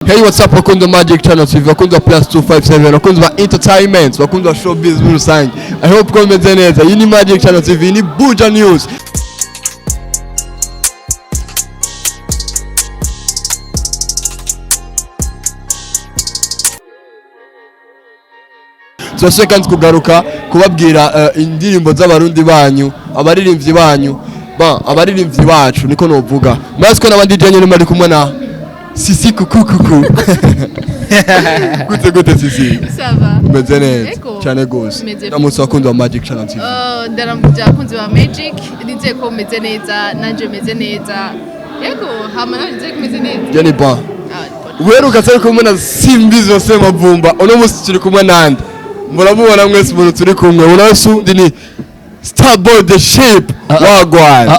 Hey, what's up, bakunzi ba Magic Channel TV, bakunzi ba Plus 257, bakunzi ba Entertainment, bakunzi ba Showbiz muri rusange. I hope ko meze neza. Iyi ni Magic Channel TV, iyi ni Buja News. Turasubiye kandi kugaruka kubabwira indirimbo z'abarundi banyu, abaririmbyi banyu, ba abaririmbyi bacu niko novuga. Murazi ko n'abandi DJ nyene bari kumwe na Sisi kuku kuku. Gute gute, Sisi? Ça va. Umeze neza? Ego. Cyane gose. Meze. Ndamutse abakunzi ba Magic Channel TV. Ndaramukije abakunzi ba Magic, nizeye ko mumeze neza, nanje meze neza. Yego, hama nawe nizeye ko umeze neza. Je ni bon. Ah, bon. Uheruka turi kumwe na Simbizi Jose Mavumba, uno munsi turi kumwe nande? Muramubona mwese umuntu turi kumwe. Uno wese undi ni Starboy the Ship. Wagwan?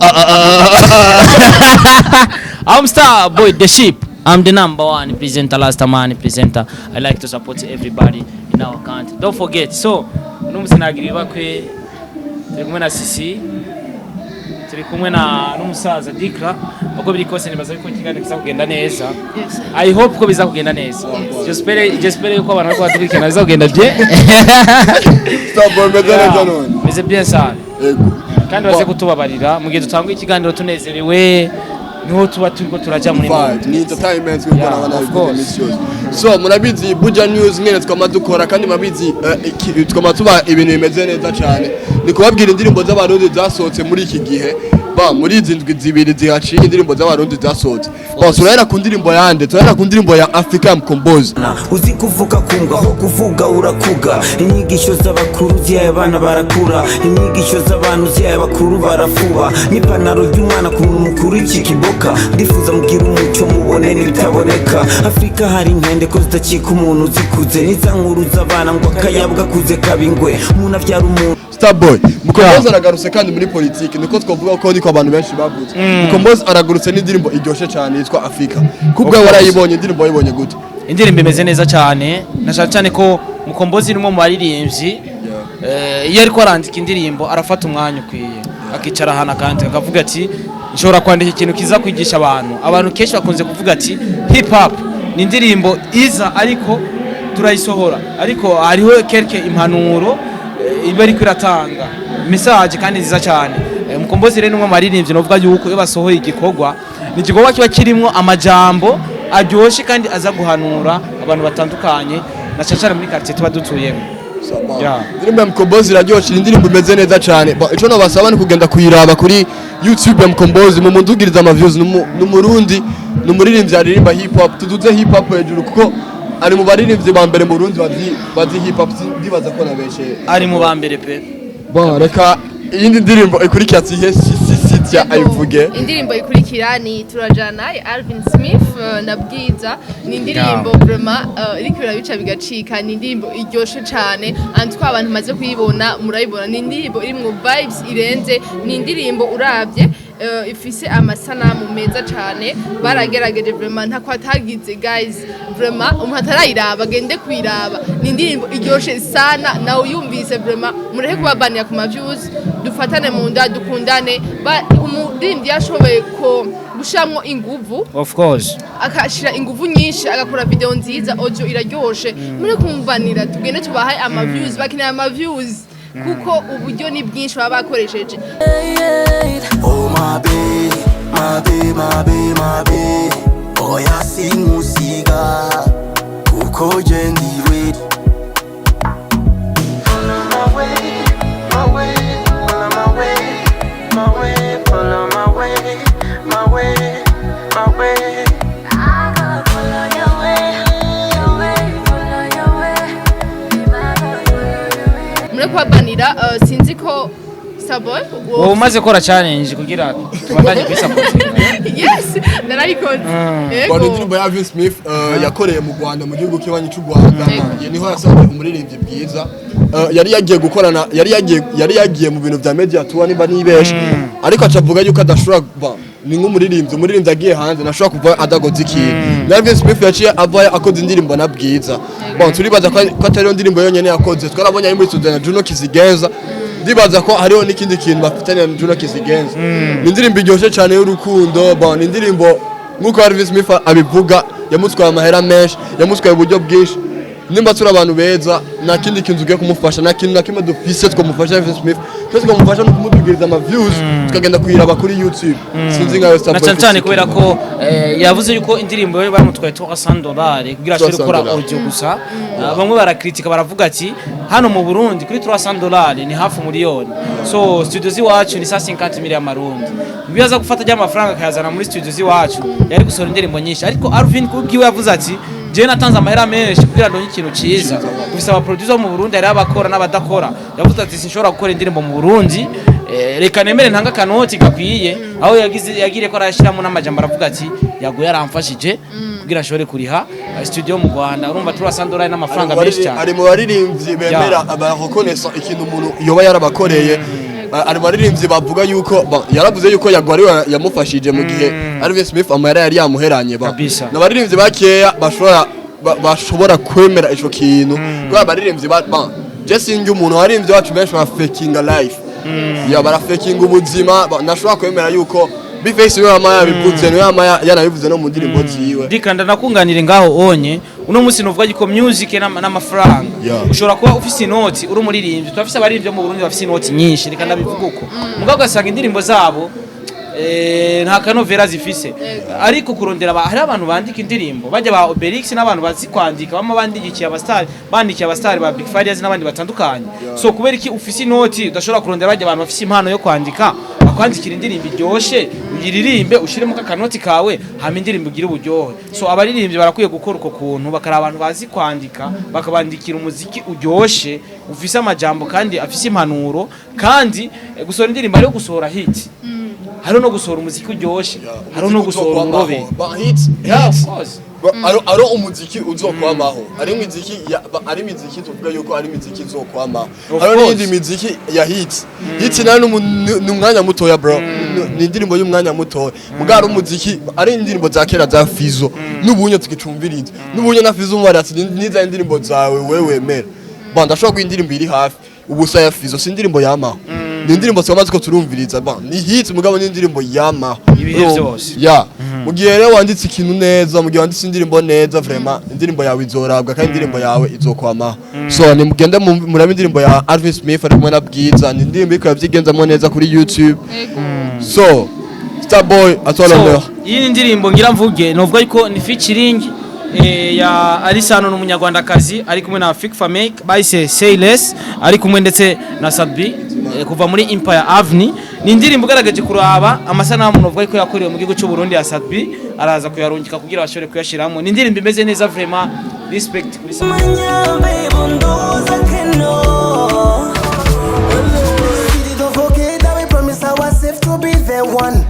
I'm Star Boy the Ship. I'm the number one presenter, last man presenter. I like to support everybody in our country. Don't forget. So, uno munsi nagira ibakwe, turi kumwe na Sisi, turi kumwe na n'umusaza Dikra. Uko biri kose nibaza yuko ikiganiro kiza kugenda neza. Yes. I hope ko biza kugenda neza. J'espère yuko abantu bariko badukurikirana biza kugenda bien. Starboy, meze neza none? Meze bien sana. Yego. Kandi baze kutubabarira mu gihe dutanga ikiganiro tunezerewe, niho tuba turiko turaja muri Vibe, ni entertainment kuko Yeah, nabana of bivuga course. iminsi yose. So murabizi Buja News mwene twama dukora, kandi murabizi twama tuba ibintu bimeze neza cyane. Ni kubabwira indirimbo z'abarundi zasohotse muri iki gihe, ba muri izi ndwi 2 zihaciye, indirimbo z'abarundi zasohotse. Ba turahera ku ndirimbo yande? Turahera ku ndirimbo ya Africa Mkombozi. Uzi kuvuga kumbwa aho kuvuga urakuga. Inyigisho z'abakuru zihaye abana barakura, inyigisho z'abantu zihaye abakuru barafuba, n'ipantaro ry'umwana ku muntu mukuru iki kiboka. Ndifuza mubwira umucyo mubone n'ibitaboneka. Afurika hari inkende ko zidacika umuntu zikuze, n'iza nkuru z'abana ngo akayabo gakuze kaba ingwe, umuntu abyara umuntu. Starboy Mukombozi aragarutse kandi muri politiki, niko twavuga ko niko abantu benshi bavuze. Mukombozi aragarutse n'indirimbo iryoshe cyane yitwa Africa. Kubwa warayibonye indirimbo, wayibonye gute? Indirimbo imeze neza cyane, nashaka cyane ko Mukombozi ni umwe mu baririmbyi, iyo ariko arandika indirimbo arafata umwanya ukwiye, akicara ahantu akandika, akavuga ati nshobora kwandika ikintu kiza kwigisha abantu. Abantu kenshi bakunze kuvuga ati hip hop ni indirimbo iza ariko turayisohora, ariko hariho quelque impanuro, iba ariko iratanga message kandi nziza cyane. Mukombozi rero ni umwe mu baririmbyi novuga yuko iyo basohoye igikorwa, ni igikorwa kiba kirimwo amajambo aryoshye kandi aza guhanura abantu batandukanye, na cyane cyane muri quartier tuba dutuyemo. Yeah. Indirimbo ya Mkombozi iraryoshe, indirimbo imeze neza cyane. Ico nabasaba ni kugenda kuyiraba kuri YouTube ya Mkombozi, mu mundugiriza ama views. N'umurundi, n'umuririmbyi aririmba hip hop. Tuduze hip hop hejuru kuko ari mu baririmbyi ba mbere mu Burundi bazi hip hop, ndibaza ko nabeshe. Ari mu ba mbere pe. Bon, reka iyindi ndirimbo ikurikira tihe si si ayivuge. Indirimbo ikurikira ni Turajana ya Alvin Smith na Bwiza. Ni indirimbo vraiment iriko irabica bigacika, ni indirimbo iryoshe cane antwa abantu maze kuyibona murayibona. Ni indirimbo irimwo vibes irenze, ni indirimbo uravye ifise amasanamu meza cane. Baragerageje vraiment, ntako atagize guys. Vraiment umuntu atarayiraba agende kuyiraba, ni indirimbo iryoshe sana. Nawe uyumvise vraiment mureke kubabanira ku ma views, dufatane mu nda, dukundane. Umuririmbyi yashoboye ko gushiramwo inguvu, Of course. akashira inguvu nyinshi, agakora video nziza, audio iraryoshe. Muri kumvanira tugende tubahaye ama views, bakeneye ama views kuko uburyo ni bwinshi baba bakoresheje. Oh my baby, my baby, my baby, my baby. Oya sinkusiga kuko je ndiwe. Follow my way, my way, follow my way, my way, follow my way, my way, my way. I go follow your way, your way, follow your way. I go follow your way. Muri kubabanira, sinzi ko Saboy Wowe umaze gukora challenge kugira tubandanye kwisapotinga? Yes, narayikoze. Bon, Yego. indirimbo ya Alvin Smith yakoreye mu Rwanda, mu gihugu kibanyi cy'u Rwanda. Yego. Niho yasanze umuririmbyi Bwiza. Yari yagiye gukorana, yari yagiye mu bintu vya media tour niba nibeshe, ariko aca avuga yuko adashobora ni nk'umuririmbyi, umuririmbyi agiye hanze ntashobora kuva adakoze ikintu. Alvin Smith yaciye avayo akoze indirimbo na Bwiza. Bon, turibaza ko atariyo ndirimbo yonyene yakoze. Twarabonye ari muri studio na Juno Kizigenza, ndibaza ko hariho n'ikindi kintu bafitanye na Juno Kizigenza. Ni indirimbo iryoshye cyane y'urukundo. Bon, ni indirimbo nk'uko Alvin Smith abivuga. Yamutwaye amahera menshi, yamutwaye uburyo bwinshi. Nimba turi abantu beza, nta kindi kintu ugiye kumufasha, nta kintu na kimwe dufise twamufasha. Alvin Smith twese twamufasha no kumudugiriza ama views, tukagenda kuyiraba kuri YouTube. Sinzi nkayo Starboy. Na cyane cyane kubera ko yavuze yuko indirimbo ye bamutwaye $300 kugira ashobore gukora $300. audio gusa. Bamwe barakritika, baravuga ati hano mu Burundi kuri $300 ni hafi miliyoni, so studio z'iwacu ni 150 miliyoni y'amarundi. Bibaza gufata ry'amafaranga akayazana muri studio z'iwacu, yari gusohora indirimbo nyinshi. Ariko Alvin kubwiwe yavuze ati jewe natanze amahera menshi kugira ndonke ikintu ciza. Gusa aba producer bo mu Burundi, hari abakora n'abadakora. Yavuze ati sinshobora gukora indirimbo mu Burundi, reka nemere ntanga akanoti gakwiye. Aho yagize yagiriye ko arashyiramo n'amajambo, aravuga ati yaguye yaramfashije kugira ashobore kuriha studio mu Rwanda. Urumva $300 n'amafaranga menshi cyane. Ari mu baririmbyi bemera, bareconnaissa ikintu umuntu yoba yarabakoreye. Ari mu baririmbyi bavuga yuko yaravuze yuko Yago ariwe yamufashije mu gihe Alvin Smith amahera yari yamuheranye ba. Kabisa. N'abaririmbyi bakeya bashobora kwemera ico kintu, kubera abaririmbyi ba je sinjye umuntu, abaririmbyi bacu benshi barafakinga life ya barafakinga ubuzima. Ntashobora kwemera yuko B-Face niwe yama yabivuze, niwe yama yarabivuze no mu ndirimbo ziwe. Ndikanda nakunganire ngaho onye uno munsi nuvuga yuko music n'amafaranga ushobora kuba ufise inoti uri umuririmbyi. Turafise abaririmbyi bo mu Burundi bafise inoti nyinshi, reka ndabivuga uko, mugabo ugasanga indirimbo zabo nta kanovera zifise. Ariko kurondera hari abantu bandika indirimbo bajya ba Obelix n'abantu bazi kwandika, bamwe bandikiye abastar, bandikiye abastar ba Big Farious n'abandi batandukanye. So kubera iki ufise inoti udashobora kurondera bajya abantu bafise impano yo kwandika, bakwandikira indirimbo iryoshe, uyiririmbe, ushiremo kakanoti kawe, hama indirimbo igire uburyohe? So abaririmbyi barakwiye gukora uko kuntu, bakari abantu bazi kwandika, bakabandikira umuziki uryoshe, ufise amajambo kandi afise impanuro. Kandi gusohora indirimbo, hariho gusohora hit, hariho no gusohora umuziki uryoshe, hariho no gusohora umurobe. Ba hits. Yeah, Hits. of course. Ari umuziki uzokwamaho, ari imiziki ari imiziki tuvuga yuko ari imiziki izokwamaho. Of Hariho course. n'iyindi miziki ya hits. Hits nayo ni umwanya mutoya, bro. Ni indirimbo y'umwanya mutoya. Mugabo ari umuziki, ari indirimbo za kera za Fizo n'ubunye tukicumviriza, n'ubunye na Fizo umubari ati niza indirimbo zawe wewe wemera. Ba ndashobora guha indirimbo iri hafi ubusa ya Fizo, si indirimbo yamaho, ni indirimbo twamaze ko turumviriza. Ba ni hits, mugabo ni indirimbo yamaho ibihe Urumva? vyose. Ya, mu gihe rero wanditse ikintu neza, mu gihe wanditse indirimbo neza, vraiment indirimbo yawe izorabwa kandi indirimbo yawe izokwamaho. So nimugende murabe indirimbo ya Alvin Smith ari kumwe na Bwiza. Ni indirimbo iriko yavyigenzamo neza kuri YouTube. So Starboy, à toi l'honneur. So, iyi ni indirimbo ngira mvuge, novuga yuko ni featuring ya Alisano, n'umunyarwandakazi ari kumwe na Fik Famake, bayise Say Less, ari kumwe ndetse na Sadbi kuva muri Empire Avenue. Ni indirimbo ugaragaje kuraba amasanamu, novuga yuko yakorewe mu gihugu cy'u Burundi, ya Sadbi araza kuyarungika kugira bashobore kuyashiramo. Ni indirimbo imeze neza vraiment, respect kuri Sadbi. Manyambe bundoza keno. City, don't forget that we promise ourselves to be the one.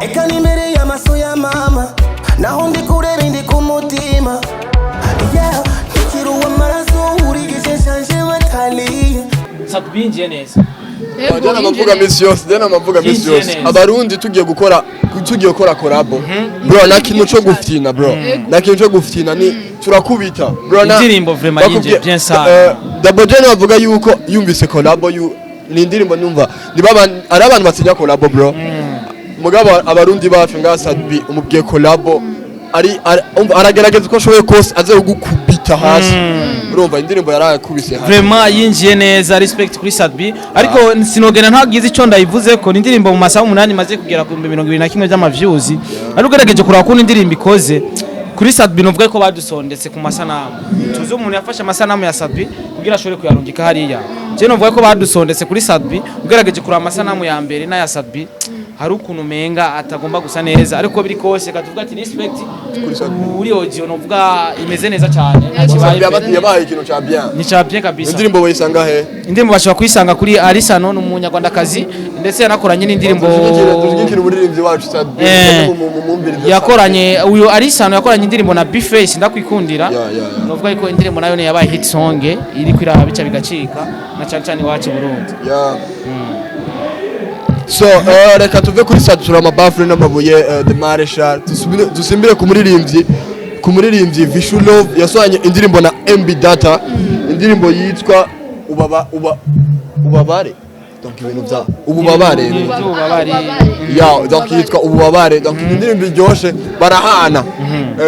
Eka imbere y'amaso ya mama, naho ndi kureba indi ku mutima. Yeah, ntikiri uw'amaraso, uri igice canje batali. Sadbi yinjiye neza. Jana amavuga misi yose, jana amavuga misi Yinjiye yose. neza. Abarundi tugiye gukora collabo, bro, nta kintu co gufyina, bro, nta kintu co gufyina, ni turakubita, bro, na Indirimbo vraiment yinjiye bien sana. Double J bavuga yuko yumvise collabo yu ni indirimbo, numva ni baba ari abantu batinya collabo, bro. Mugabo abarundi bacu nga Sadbi umubwiye collabo, umva aragerageza uko ashoboye kose aze kugukubita hasi. Urumva indirimbo yarayakubise hasi. Vraiment yinjiye neza, respect kuri Sadbi. Ariko sinogena ntagize icyo ndayivuze ko ni indirimbo mu masaha 8 imaze kugera ku 21,000 by'ama views. Ariko ugerageje kuraba ukuntu indirimbo ikoze kuri Sadbi, novuga ko badusondetse ku masanamu. Tuzi umuntu yafashe amasanamu ya Sadbi kugira ashobore kuyarungika hariya. Je novuga ko badusondetse kuri Sadbi. Ugerageje kuraba amasanamu ya mbere n'aya Sadbi, hari ukuntu umenga atagomba gusa neza. Ariko biri kose katuvuga ati respect Kuri Sadbi. Kuri audio novuga imeze neza cyane. Sadbi yabaye ikintu ca bien. Ni ca bien kabisa. Indirimbo bayisanga he? Indirimbo bashobora kuyisanga kuri Alisano, ni umunyarwandakazi, ndetse yanakoranye n'indirimbo. Dushigikire umuririmbyi wacu Sadbi. Mumwumvirize. Yakoranye, uyu Alisano yakoranye indirimbo na Bface ndakwikundira. Yeah. Novuga yuko indirimbo nayo yabaye hit song, iri kwiraba bica bigacika na cyane cyane iwacu i Burundi. Yeah. So reka tuve kuri Satura amabafure n'amabuye, The Marshal, dusimbire ku muririmbyi Vishu Love yasohanye indirimbo na MB Data, indirimbo yitwa ubaba uba ubabare. Donc ibintu bya ububabare. Ububabare. Ya, donc yitwa Ububabare. Donc ni indirimbo iryoshe, barahana.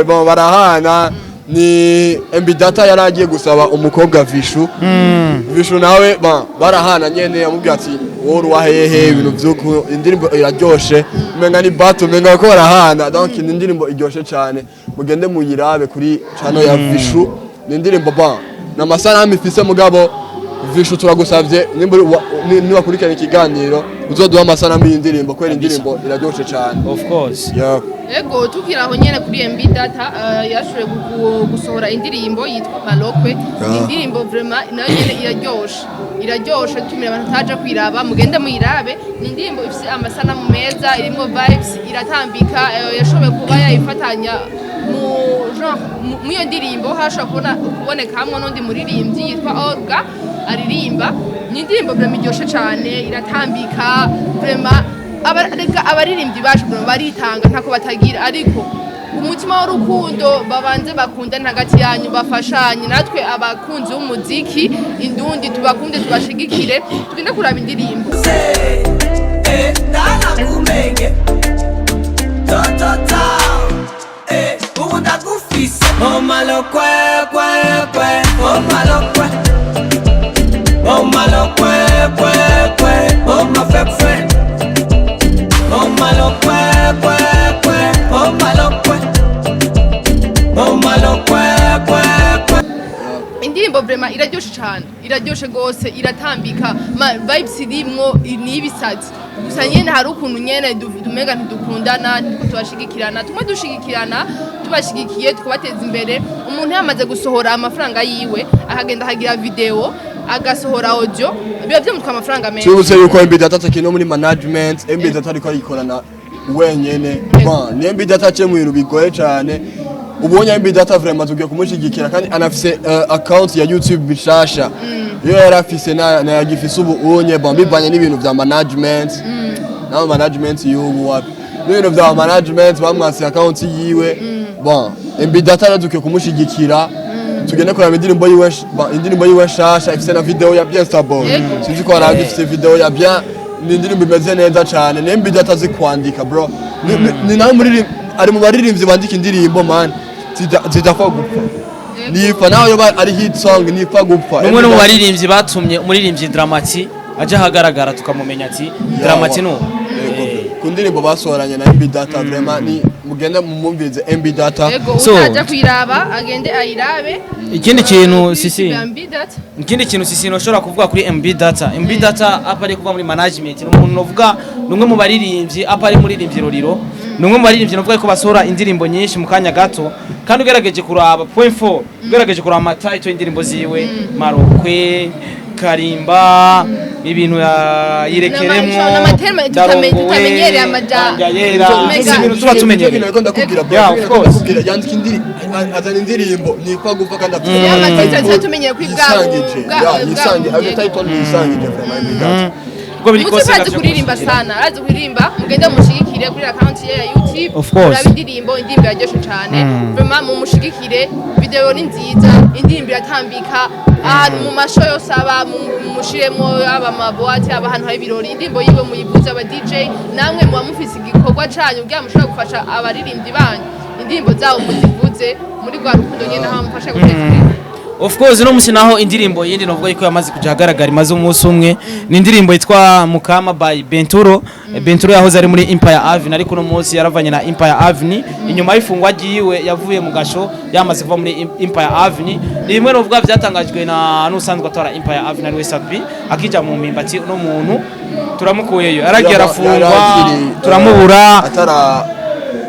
Bon, barahana. Ni MB Data yari agiye gusaba umukobwa Vishu. Vishu nawe barahana nyene, yamubwiye ati: "Wowe uri wahehe?" Ibintu vy'uku. Indirimbo iraryoshe, umenga ni bato, umenga ko barahana. Donc ni indirimbo iryoshe cyane, mugende muyirabe kuri channel ya Vishu. Ni indirimbo n'amasanamu ifise. Mugabo Vishu, turagusavye, nimba nibakurikirana ikiganiro, uzoduha amasanamu y'indirimbo kubera indirimbo iraryoshe cyane. Of course. Yeah. Ego, tukiri aho nyene kuri MB Data, yashoboye gusohora indirimbo yitwa Malokwe. Ni indirimbo vraiment nayo nyene iraryoshe, iraryoshe. Tumira abantu taja kwiraba, mugende muyirabe. Ni indirimbo ifise amasanamu meza, irimwo vibes, iratambika. Yashoboye kuba yayifatanya mu genre mu iyo ndirimbo hashobora kubonekamwo n'undi muririmbyi yitwa Olga aririmba. Ni indirimbo vraiment iryoshe cane, iratambika vraiment. Reka abaririmbyi bacu vraiment baritanga, ntako batagira, ariko umutima w'urukundo babanze bakundane hagati yanyu, bafashanye. Natwe abakunzi b'umuziki indundi tubakunde, tubashigikire, tugende kuraba indirimbo. Ndanakumenye totota, ubu ndagufise. Omalokwe kwe kwe, omalokwe, omalokwe kwe kwe, omafefe, omalokwe kwe kwe, omalokwe, omalokwe kwe kwe. Indirimbo vraiment iraryoshe cane, iraryoshe gose, iratambika. Ma vibes irimwo ni ibisazi gusa nyene. Hari ukuntu nyene tumenga ntidukundana, ntitwo tubashigikirana. Tumwe dushigikirana, tubashigikiye tukabateza imbere. Umuntu yamaze gusohora amafaranga yiwe, akagenda akagira video, agasohora audio, biba vyamutwa amafaranga menshi. Tubutse yuko MB Data atakiri no muri management. MB Data ariko ayikorana wenyene. Bon, ni MB Data aciye mu bintu bigoye cyane. Ubonye MB Data, vraiment tugiye kumushyigikira, kandi anafise account ya YouTube bishasha. Iyo yari afise na yagifise ubu unye. Bon, bivanye n'ibintu vya management, naho management y'ubu wapi, n'ibintu vya management bamwatse account yiwe. Bon, MB Data rero tugiye kumushyigikira, tugende kuraba indirimbo yiwe indirimbo yiwe nshasha ifise na video ya bien stable. Sinzi ko hari ifise video ya bien. Ni indirimbo imeze neza cyane. Ni MB Data azi kwandika, bro. Ni nawe muri ari mu baririmbyi bandika indirimbo, man, zidapfa gupfa, nipfa nawe yoba ari hit song, nipfa gupfa. Ni umwe no mu baririmbyi batumye umuririmbyi Dramati aja ahagaragara, tukamumenya ati Dramati nuwo. Yego, ku ndirimbo basohoranye na MB Data, vraiment ni mugende mumumvirize MB Data. Yego, utaja kuyiraba agende ayirabe. Ikindi kintu sisi Ya MB Data. Ikindi kintu sisi noshobora kuvuga kuri MB Data, MB Data apa ari kuva muri management, ni umuntu novuga ni umwe mu baririmbyi, apa ari muririmbyi Roriro, ni umwe mu baririmbyi novuga ko basohora indirimbo nyinshi mu kanya gato. Kandi ugerageje kuraba point 4, ugerageje kuraba ama title y'indirimbo ziwe, Marokwe, Karimba, ibintu ya yirekeremwo, N'ama termes tutamenyereye yera. Mega. Ibintu tuba tumenyereye. Ivyo bintu ndakubwira, bro. Yeah, of course. Ndakubwira, yandika indirimbo, azana indirimbo nipfa gupfa, kandi afite Ya ma title tuba tumenyereye kuri yisangije. bwa Ya, yisangije, ayo title yisangije vraiment MB Data. Ubwo biri kose Muti azi ndavyo kuririmba kumushyigikira. sana, arazi kuririmba. Mugende mushigikire kuri account ye ya YouTube. Of course. Urabe indirimbo, indirimbo iraryoshe cane vraiment, mumushigikire. Video ni nziza, indirimbo iratambika. Ahantu mu ma show yose aba mumushiremo, aba ama boîte, aba ahantu hari ibirori, indirimbo yiwe muyivuze. Aba DJ namwe muba mufise igikorwa canyu kugira mushobore gufasha abaririmbyi banyu, indirimbo zabo muzivuze muri rwa rukundo nyene, aho mufasha guteza imbere. Of course, no musi naho indirimbo yindi novuga yuko yamaze kuja ahagaragara, imaze umunsi umwe, ni indirimbo yitwa Mukama by Benturo. Benturo yahoze ari muri Empire Avenue, ariko uno munsi yaravanye na Empire Avenue inyuma y'ifungwa ryiwe. Yavuye mu gasho yamaze kuva muri Empire Avenue. Ni bimwe novuga vyatangajwe na n'usanzwe atwara Empire Avenue, ari we Sabi, akija mu mpimbati uno muntu turamukuyeyo, yaragiye arafungwa, turamubura.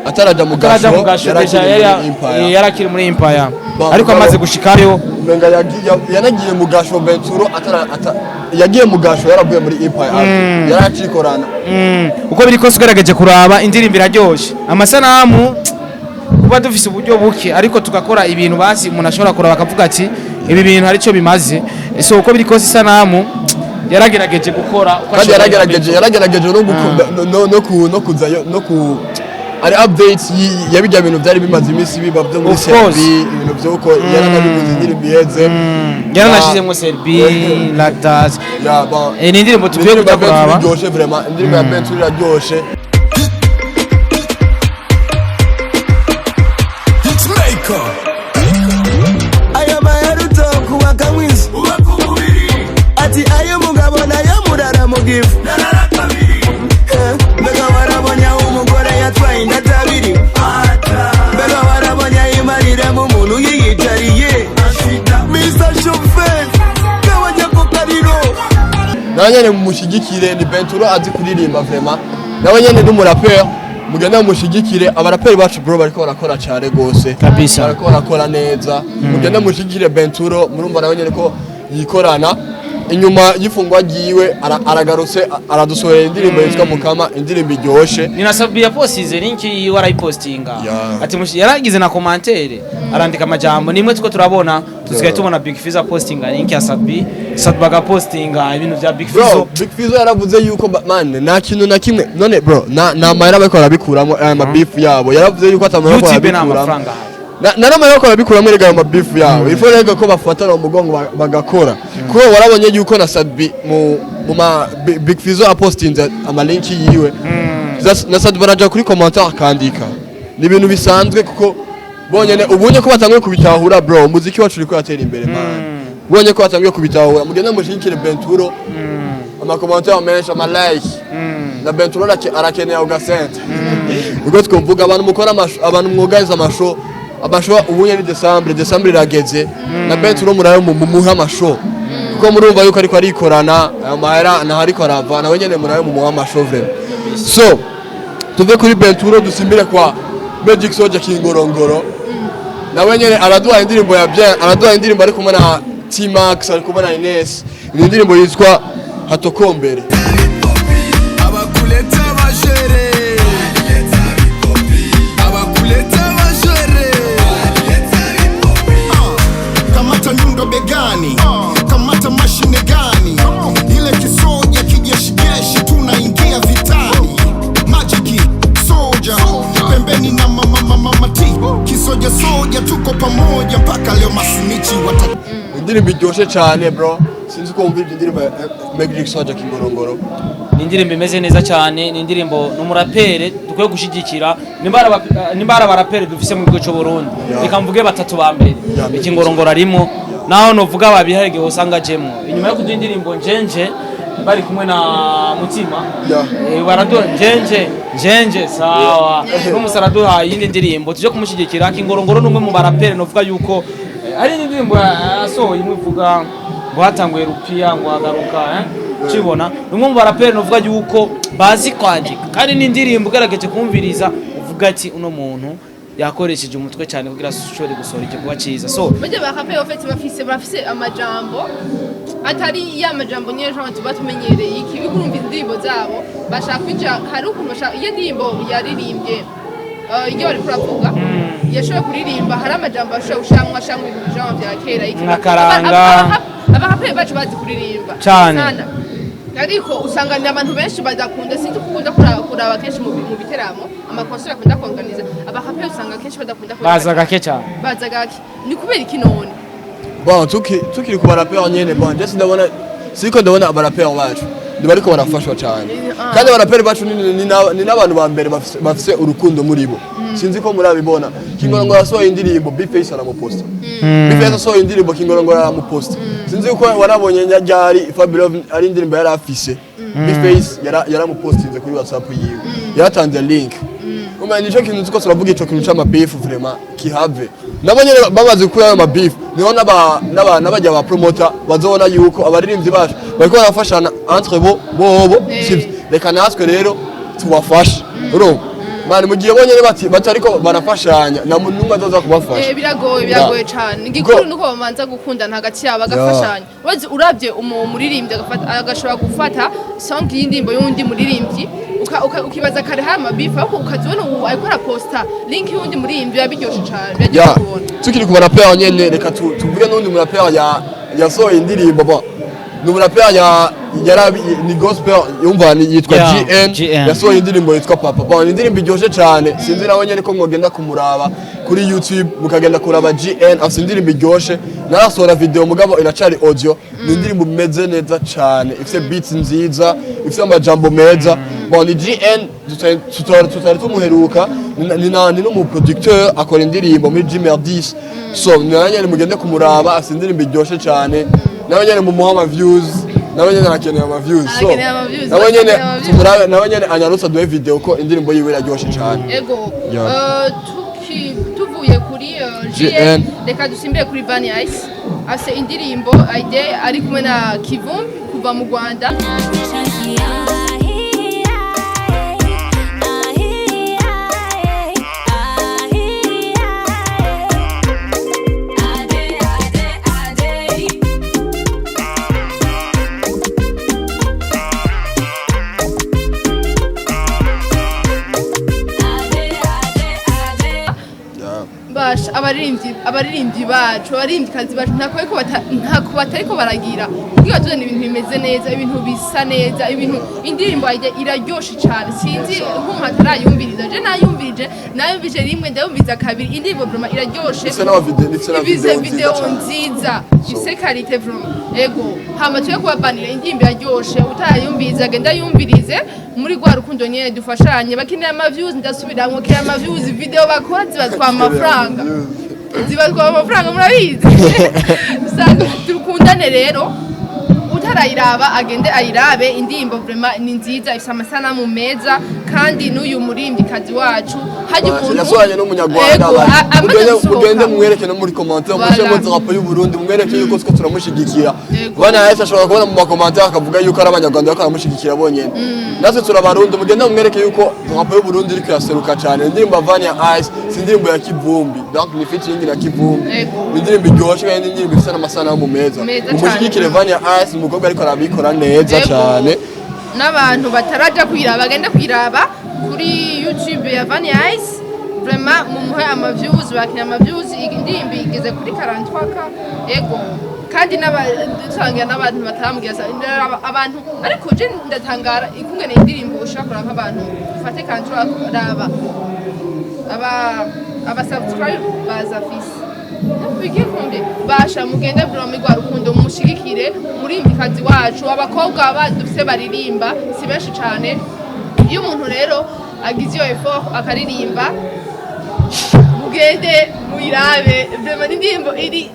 Ataraja mu ataraja mu gasho, gasho yarakiri déjà muri yari Empire. yarakiri muri Empire, ariko amaze gushikayo. Umenga yanagiye mu gasho Benturo atara yagiye mu gasho yaravuye muri Empire Avenue, yaracikorana. Uko biri kose, ugerageje kuraba indirimbo iraryoshe, amasanamu, kuba dufise uburyo buke ariko tugakora ibintu basi umuntu ashobora kuraba akavuga ati ibi bintu hari icyo bimaze. So uko biri kose, isanamu yaragerageje gukora uko Kandi ashoboye. yaragerageje no gukunda no kuzayo no ku Ari updates ya bijya bintu byari bimaze iminsi biba byo muri Of course. Serbie, ibintu by'uko yaranabivuze indirimbo iheze. Yaranashizemo Serbie like that. Yeah, bon. Ni indirimbo tukwiye Indirimbo ya kuja kuraba. Bentura iryoshe vraiment, indirimbo ya Bentura iraryoshe. Hitmaker. Ayo mahera utokuba mwiza ati ayo mugabo nayo murara mu gifu. Mbega warabonye aho umugore yatwaye inda abiri? Mbega warabonye aho imariremo umuntu yiyicariye? Mr Shoferi, gabanya ako kariro. Nawe nyene mumushyigikire, ni Bentura azi kuririmba vraiment, nawe nyene ni umuraperi, mugende mumushyigikire. Abaraperi bacu bro bariko barakora cyane gose. Kabisa. Bariko barakora neza, mugende mumushyigikire Benturo. Murumva nawe nyene ko yikorana inyuma y'ifungwa ryiwe, aragarutse, aradusohorera indirimbo yitwa Mukama, indirimbo iryoshe. Ni na Sabi yapostinze link yiwe, arayipostinga. Ati yaragize na commentaire, arandika amajambo nimwe tuko turabona, tusigaye tubona Big Fizzo postinga link ya Sabi, Sabi agapostinga ibintu bya Big Bro, Fizzo. Big Fizzo yaravuze yuko man, nta kintu na kimwe. None bro, na mahera bariko barabikuramo aya mabifu yabo. Yaravuze yuko atamahera bariko YouTube nta barabikuramo. mafaranga ahari. Na n'amahera bariko barabikuramo erega ayo mabifu yabo. Ifo rero ko bafatana mu mugongo bagakora, kuko warabonye yuko na Sadbi mu ma Big Fizzo apostinze amalinki yiwe, na Sadbi baraja kuri commentaire akandika. Ni ibintu bisanzwe, kuko bonyene ubunye ko batanguye kubitahura. Bro, umuziki wacu uriko uratera imbere man, ubonye ko batanguye kubitahura. Mugende mushigikire Benturo, amacommentaire menshi, amalike, na Benturo arakeneye ugasente. Ubwo twumvuga abantu mukora amasho, abantu mwugariza amasho, amasho ubunye ni December, December irageze, na Benturo murayo mumuhe amasho, kuko murumva yuko ariko arikorana ayo mahera naho ariko arava, nawe nyene murayo mumuhe amasho vraiment. So tuve kuri Benturo dusimbire kwa Magic Soldier Kingorongoro. Nawe nyene araduha indirimbo ya bien, araduha indirimbo ari kumwe na T-Max, ari kumwe na Ines. Ni indirimbo yitwa Hatokombere. Abakuleta bajere, abakuleta bajere. Kamata nyundo begani, kamata mashine gani ile kisoja kijeshijeshi, tunaingia vitani. Majiki soja pembeni na mama mama T kisoja soja, tuko pamoja mpaka leo masinichi wata Indirimbo iryoshe cyane bro, sinzi uko wumva indirimbo ya Magic Soldier Kingorongoro. Ni indirimbo imeze neza cyane, ni indirimbo, ni umurapere dukwiye gushyigikira. Nimba ari abarapere dufise mu gihugu cy'u Burundi, reka mvuge batatu ba mbere, Ikingorongoro arimo, naho novuga babiri hari igihe usanga ajemwo inyuma yo kuduha indirimbo Njenje bari kumwe na Mutima. Baraduha Njenje Njenje, sawa, n'umusa araduha iyindi ndirimbo, tuje kumushyigikira. Kingorongoro ni umwe mu barapere novuga yuko hari indirimbo yasohoye imwe ivuga ngo hatanguye rupiya ngo hagaruka ukibona. Ni umwe mu baraperi novuga yuko bazi kwandika, kandi n'indirimbo ugerageje kumviriza uvuga ati uno muntu yakoresheje umutwe cyane kugira ashobore gusohora igikorwa cyiza. So burya ba rappeurs en fait bafise amajambo atari ya majambo nyine genre tuba tumenyereye. Iki uriko urumva indirimbo zabo bashaka kwinjira, hari ukuntu bashaka iyo ndirimbo yaririmbye, iyo bariko uravuga yashoboye kuririmba, hari amajambo ashobora gushiramwo, ashiramwo ibintu genre vya kera iki. Nka karanga. Abaraperi bacu bazi kuririmba Cane. sana, ariko usanga ni abantu benshi badakunda. Sinzi ko ukunda kuraba kenshi mu biteramo, amakonseri akunda kuorganiza abaraperi, usanga kenshi badakunda baza gake cyane. Baza gake, ni kubera iki none? Bon, tukiri ku baraperi nyene, bon, je ndabona siko ndabona abaraperi bacu ntibariko barafashwa cyane. Kandi abaraperi bacu ni n'abantu ba mbere bafise urukundo muri bo. Sinzi ko murabibona, Kingorongoro asohoye indirimbo, Bface aramuposta. Bface asohoye indirimbo, Kingorongoro aramuposta. Sinzi ko warabonye ryari Fabulous ari indirimbo yari afise, Bface yaramupostinze kuri WhatsApp yiwe, yaratanze link. Umenya nico kintu tuko turavuga, ico kintu c'amabifu vraiment kihave. Nabo nyene bamaze gukura ayo mabifu, niho n'abajya ba promoter bazobona yuko abaririmbyi bacu bariko barafashana entre bo bobo. Sivyo? Reka natwe rero tubafashe. Urumva mani, mu gihe bonyene bati batariko barafashanya, na muntu n'umwe azoza kubafasha. Biragoye, biragoye cane. Igikuru nuko bamanza gukundana hagati yabo bagafashanya. Wazi uravye umuririmbyi agashobora gufata song y'indirimbo y'undi muririmbyi, ukibaza kare hari amabifu, ariko ukazibona ubu ariko araposta link y'undi muririmbyi, biba biryoshe cane, biba biryoshe kubona. Tukiri ku baraperi nyene, reka tuvuge n'undi muraperi yasohoye indirimbo. Bon, ni umuraperi ya Yarabi ni gospel, yumva ni yitwa GN. GN. Yasohoye indirimbo yitwa Papa. Bon, ni indirimbo iryoshe cyane. Sinzi nawe nyene ko mwogenda kumuraba kuri YouTube, mukagenda kuraba GN, afite indirimbo iryoshe. Narasohora video mugabo iracari audio. Ni indirimbo imeze neza cyane, ifite beats nziza, ifite amajambo meza. Bon, ni GN, tutari tumuheruka. Ni n'umuproducteur, akora indirimbo muri Gmer 10. So nawe nyene mugende kumuraba, afite indirimbo iryoshe cyane. Nawe nyene mumuha ama views, nawe nyene arakeneye ama views. So Arakeneye ama views, nawe nyene arakeneye ama views. tumurabe, nawe nyene anyarutsa duhe video ko indirimbo yiwe iraryoshe cyane. Ego. Yeah. Tuvuye kuri GN. GN, reka dusimbire kuri Vania Ice, afise indirimbo Aide ari kumwe na Kivumbi kuva mu Rwanda. Basha, abaririmbyi bacu, abaririmbyi bacu, ntako batariko baragira kugira tuzane ibintu bimeze neza, ibintu bisa neza, ibintu indirimbo Aide iraryoshe cyane. Sinzi nk'umuntu atarayumviriza, je nayumvirije rimwe, ndayumviriza kabiri, indirimbo vraiment iraryoshe. Ifise n'ama video, ifise na Ifise video video nziza cane. nziza, ifise qualité vraiment. Ego, hama tuye kubabanira, indirimbo iraryoshe, utayumviriza agenda yumvirize muri rwa rukundo nyene, dufashanye. Bakeneye ama views, ndasubiramwo, keneye ama views. Video bakora zibatwara amafaranga, zibatwara amafaranga, murabizi. Usanga dukundane rero, utarayiraba agende ayirabe. Indirimbo vraiment ni nziza, ifise amasanamu meza, kandi n'uyu muririmbyikazi wacu hajya umuntu Yasohanye n'umunyarwanda. Ego, amaze gusohoka. Mugende mumwereke no muri commentaire, Voilà. mushyiremo drapeau y'u Burundi, mumwereke yuko twe turamushigikira. Yego. Bana yahise ashobora kubona mu macommentaire akavuga yuko ari abanyarwanda bariko baramushigikira bonyene. Natwe turabarundi, mugende mumwereke yuko drapeau y'u Burundi iriko iraseruka cyane. Indirimbo ya Vania Ice si indirimbo ya Kivumbi, donc ni featuring na Kivumbi. Yego. Ni indirimbo iryoshe kandi ni indirimbo ifise n'amasanamu meza. Meza cane. Mumushyigikire Vania Ice, umukobwa ariko arabikora neza Yego. cyane. N'abantu bataraja kuyiraba bagende kuyiraba kuri YouTube ya Vania Ice. Vraiment mumuhe ama views, bakina ama views. Indirimbo igeze kuri 43K. Ego, kandi dusangira n'abantu batarambwira abantu, ariko je ndatangara ikungene indirimbo ushobora kuraba abantu ufate 43, raba aba subscribe baza fisi bigiye kumbi. Basha, mugende vraiment rwa rukundo, mushigikire murimbikazi wacu. Abakobwa badufise baririmba si benshi cane. Iyo umuntu rero agize iyo effort akaririmba, mugende muyirabe. Vraiment indirimbo iri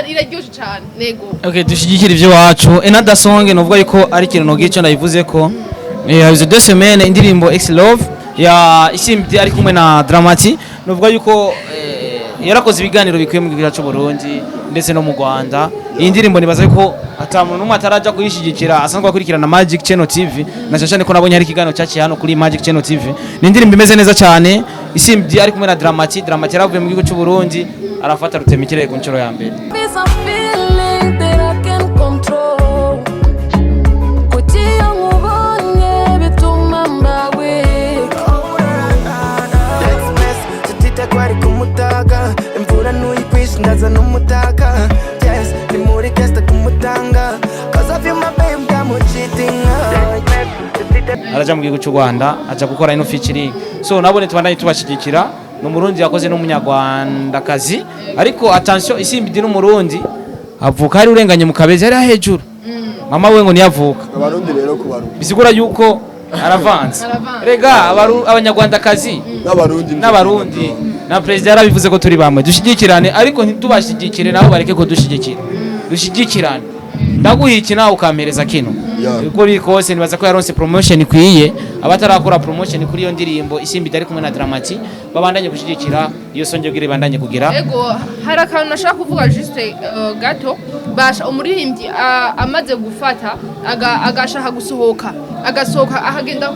iraryoshe cane, nego. Okay, dushyigikira ibyo wacu. Another song novuga yuko ari ikintu nogira icyo ndayivuze ko habize 2 semaines, indirimbo X Love ya Isimbi ari kumwe na Dramati. Novuga yuko yarakoze ibiganiro bikwiye mu gihugu cy'u Burundi ndetse no mu Rwanda. Iyi ndirimbo nibaza yuko ata muntu n'umwe ataraja kuyishyigikira asanzwe akurikirana Magic Channel TV, na cyane cyane ko nabonye hari ikiganiro cyaciye hano kuri Magic Channel TV. Ni indirimbo imeze neza cyane, Isimbi ari kumwe na Dramati. Dramati yaravuye mu gihugu cy'u Burundi, arafata rutemikirere ku nshuro ya mbere. It's a feeling that I can control. Kuki iyo nkubonye bituma mba weak. Express tutite kwari kumutaga, imvura ntuyikwishe, ndaza n'umutaka. Yes, ni muri gesta kumutanga, cause of you my babe, ndamucheatinga. Araja mu gihugu cy'u Rwanda, aja gukora ino featuring. So nabone tubandanye tubashigikira. Ni umurundi yakoze n'umunyarwandakazi, ariko attention, Isimbi n'umurundi avuka hari urenganye mu Kabezi hari hejuru, mama we ngo niyavuka. Abarundi rero ku Barundi. Bisigura yuko aravanze. Aravanze. Rega abanyarwandakazi n'abarundi. N'abarundi, na perezida yarabivuze ko turi bamwe. Dushyigikirane, ariko ntitubashyigikire nabo bareke kudushyigikira. Dushyigikirane, ndaguha iki nawe ukampereza kino. Uko biri kose nibaza ko yaronse promotion ikwiye. Abatarakora promotion kuri iyo ndirimbo Isimbi ari kumwe na Dramati, babandanye gushyigikira iyo songe kugira ibandanye kugira. Ego, hari akantu nashaka kuvuga juste gato. Basha, umuririmbyi amaze gufata agashaka gusohoka, agasohoka akagenda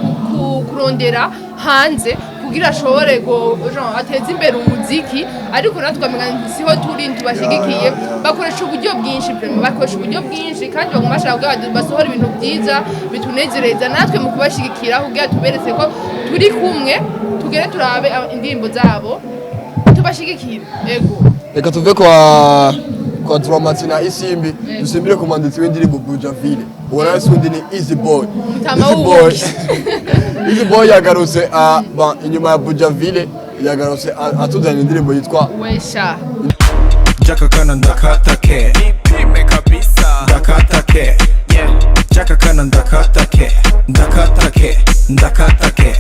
kurondera hanze kugira ashobore genre ateze imbere umuziki, ariko natwe ukamenya siho turi, ntibashyigikiye. Bakoresha uburyo bwinshi vraiment, bakoresha uburyo bwinshi kandi baguma bashaka kugira ngo basohore ibintu byiza bitunezereza. Natwe mu kubashyigikira kugira tuberetse ko turi kumwe, tugere turabe indirimbo zabo, tubashigikire, ego. Reka tuve kwa kwa Dramati na Isimbi, dusimbire ku mwanditsi w'indirimbo Bujaville. Uwo nawe si undi, ni Easy Boy. Mutama Easy Boy. w'ubuki. Easy Boy yagarutse inyuma ya Bujaville, yagarutse atuzanira indirimbo yitwa Wesha. Jakakana ndakatake, nipime kabisa, ndakatake, yeah. Jakakana ndakatake, ndakatake, ndakatake,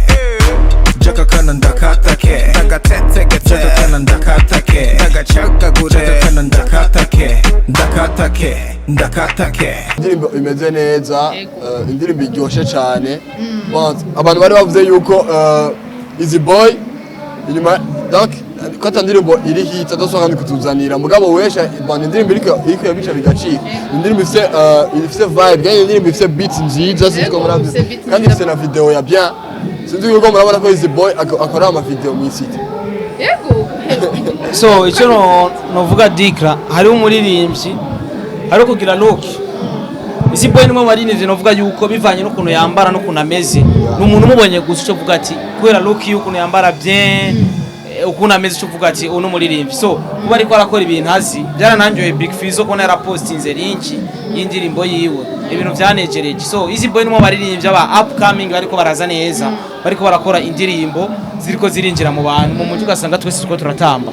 jakakana ndakatake, ndagatetegete, jakakana ndakatake, ndagacagagure, jakakana ndakatake, ndakatake, ndakatake. Indirimbo imeze neza. Yego. Indirimbo iryoshe cyane. Bon, abantu bari bavuze yuko Easy Boy inyuma, donc ko ata ndirimbo iri hit adasohoka kandi kutuzanira, mugabo Wesha, bon, indirimbo iriko yabica bigacika, indirimbo ifise vibe kandi indirimbo ifise beat nziza, sinzi ko Yego, murabizi. ifise beat Kandi nziza. ifise na video ya bien, sinzi yuko murabona ko Easy Boy akora ama video mu city. Yego. So icyo novuga dikra, hariho umuririmbyi, hariho kugira look. Easy Boy nimwe mu baririmbyi novuga yuko bivanye n'ukuntu yambara n'ukuntu ameze, ni umuntu umubonye gusa uco uvuga ati kubera look y'ukuntu yambara bien, ukuntu ameze, uco uvuga ati uyu ni umuririmbyi. So kuba ariko arakora ibintu azi, byarananjoye Big Fizzo kubona yarapostinze link y'indirimbo yiwe, ibintu vyanejereje. So Easy Boy nimwe mu baririmbyi aba upcoming bariko baraza neza, bariko barakora indirimbo ziriko zirinjira mu bantu mu mujyi, ugasanga twese turiko turatamba.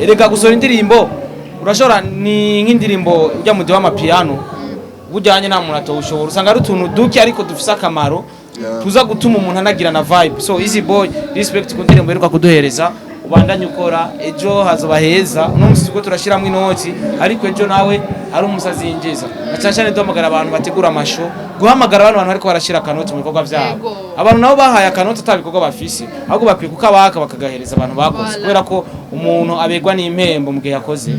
Reka gusohora indirimbo urashobora, ni nk'indirimbo ujya mu w'amapiano bujyanye nta muntu atawushobora, usanga ari utuntu duke ariko dufise akamaro tuza gutuma umuntu anagira na vibe. So Easy Boy, respect ku ndirimbo iheruka kuduhereza, ubandanye ukora, ejo hazoba heza. Uno musi turiko turashiramwo inoti, ariko ejo nawe hari umusazi yinjiza. Na cyane cyane duhamagara abantu bategura amashow guhamagara abantu bariko barashira akanoti mu bikorwa vyabo. Abantu nabo bahaye akanoti ata bikorwa bafise, ahubwo bakwiye kukabaka bakagahereza abantu bakoze, kubera ko umuntu abegwa n'impembo mu gihe yakoze.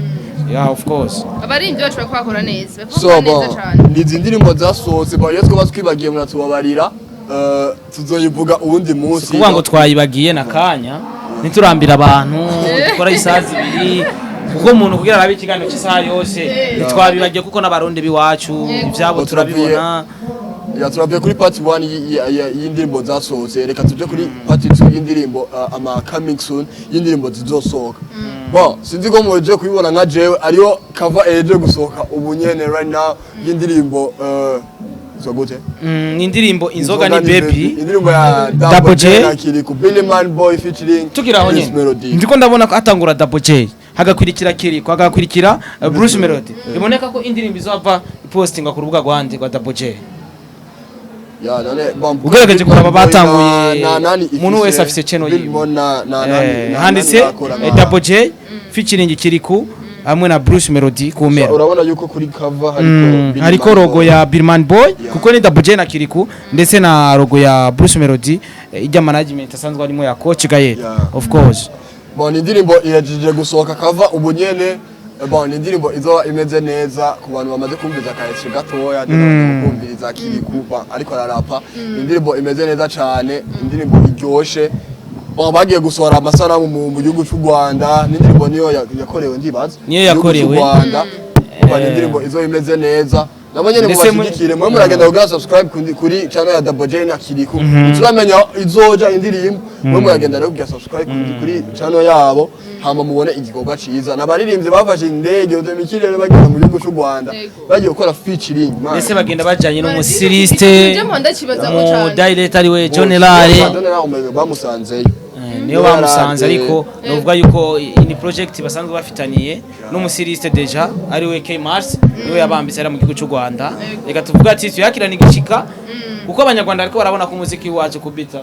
Yeah, of course. Abaririmbyi bacu bariko bakora neza, bariko So bakora neza bon, cane. ni izi ndirimbo zasohotse. Bon, iyo twaba twibagiye muratubabarira, tuzoyivuga uwundi munsi. Kuvuga ngo twayibagiye na kanya, ntiturambira abantu, dukora isaha 2, kuko umuntu kugira arabe ikiganiro cy'isaha yose. Ntitwabibagiye kuko n'abarundi b'iwacu ivyabo turabibona. Ya, turavuye kuri part 1 y'indirimbo zasohotse, reka tuje kuri part 2 y'indirimbo, ama coming soon y'indirimbo zizosohoka. Bon, sinzi ko muje kubibona nka jewe, ariyo cover eje gusohoka ubu nyene right now y'indirimbo zo gute? Ni indirimbo Inzoga ni Baby. Indirimbo ya Double J. na Kiriku, Billy Man Boy featuring Tukiri aho Bruce nyene, Melody. ndiko ndabona ko atangura Double J, hagakurikira Kiriko, hagakurikira Bruce Melody. Biboneka ko indirimbo izova ipostingwa ku rubuga rwande rwa Double J. Ya, none bon, Ugerageje kuraba batanguye, na nani umuntu wese afise channel Bill yiwe. Mon na nani na Handitse nani bakora Double J featuring Kiriku hamwe na Bruce Melody ku mpera. Urabona yuko kuri cover hariko Billy hariko Man logo Boy. ya Birman Boy, kuko ni Double J na Kiriku, ndetse na logo ya Bruce Melody, ijya management asanzwe arimo ya Coach Gael. Of course. Bon, indirimbo ihejeje gusohoka cover ubu nyene. Bon, indirimbo izoba imeze neza ku bantu bamaze kumviriza kahise gatoya, kumviriza Kiriku ariko ararapa. Indirimbo imeze neza cane, indirimbo iryoshe. Bon, bagiye gusohora amasanamu mu gihugu cy'u Rwanda, n'indirimbo niyo yakorewe, ndibaza. Niyo Mu gihugu cy'u yakorewe. Rwanda. Bon, indirimbo izoba imeze neza, nabo nyene Ndetse mubashigikire, mwe muragenda kugira subscribe kuri channel ya Double J na Kiriku. Turamenya izoja indirimbo, mwe muragenda rero kugira subscribe kuri channel yabo, hama mubone igikorwa ciza n'abaririmbyi bafashe indege mu kirere bagenda mu gihugu cy'u Rwanda, bagiye gukora featuring, man. Ndetse bagenda bajanye n'umusiriste, Ivyo mpanda kibaza ko mu cane. director ariwe John Lare. John Lare bamusanzeyo. Niyo bamusanze, ariko novuga yuko ni project basanzwe bafitaniye n'umusiriste déjà ariwe K Mars, niwe yabambitse ari mu gihugu cy'u Rwanda. Reka tuvuga ati tuyakirana igishika, kuko abanyarwanda ariko barabona ko umuziki wacu kubita.